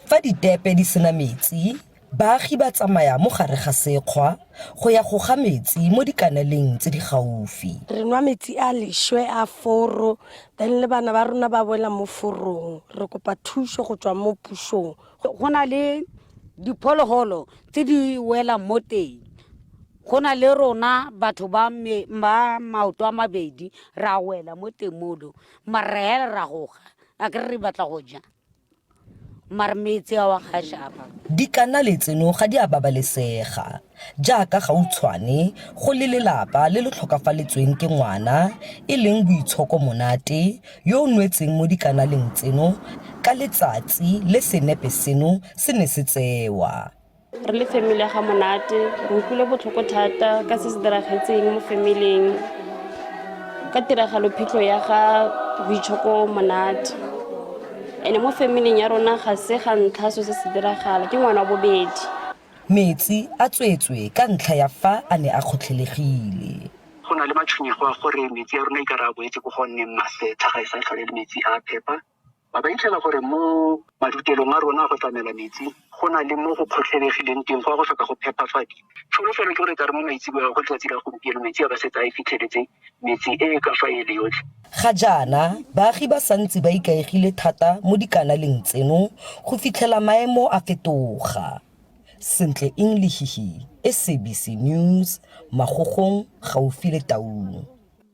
Fa ditepe di sena metsi, baagi ba tsamaya mo gare ga sekgwa go ya go ga metsi mo dikanaleng tse di gaufi. Re nwa metsi a lešwe a foro, then le bana ba rona ba wela mo forong. Re kopa thuso go tswa mo pusong. Go na le diphologolo tse di welang mo teng. Go na le rona batho ba maoto a mabedi ra wela mo teng molo, mara hela ra goga, a kere re batla go ja. Mare metsi a wa ga shapa. Dikanale tseno ga di a babalesega, jaaka gautshwane go le lelapa le le tlhokafaletsweng ke ngwana e leng Boitshoko Monate yo o nwetseng mo dikanaleng tseno ka letsatsi le senepe seno se ne se tsewa. Re le family ya ga Monate re utlwile botlhoko thata ka se se diragetseng mo familing ka tiragalo phitlho ya ga Boitshoko Monate. Ene mo familing ya rona ga se ga ntlha so se se diragala, ke ngwana wa bobedi. Metsi a tswetswe ka ntlha ya fa a ne a kgotlhelegile. Go na le matshwenyego a gore metsi a rona e ka re a boetse ko go nneng masetlha, ga e sa tlhole le metsi a phepa. Ba ba itlhela gore mo madutelong a rona a go tlamela metsi go na le mo go kgotlhelegileng teng, go a go tlhoka go phepafadiwa. Tsholofelo ke gore tla re mo maitseboeng go letsatsi la gompieno metsi a ba setse a e fitlheletse metse e e ka fa ele yotlhe. Ga jaana baagi ba santse ba ikaegile thata mo dikanaleng tseno go fitlhela maemo a fetoga. Sentle Eng Lehihi, SABC News, Magogong, gaufi le Taung.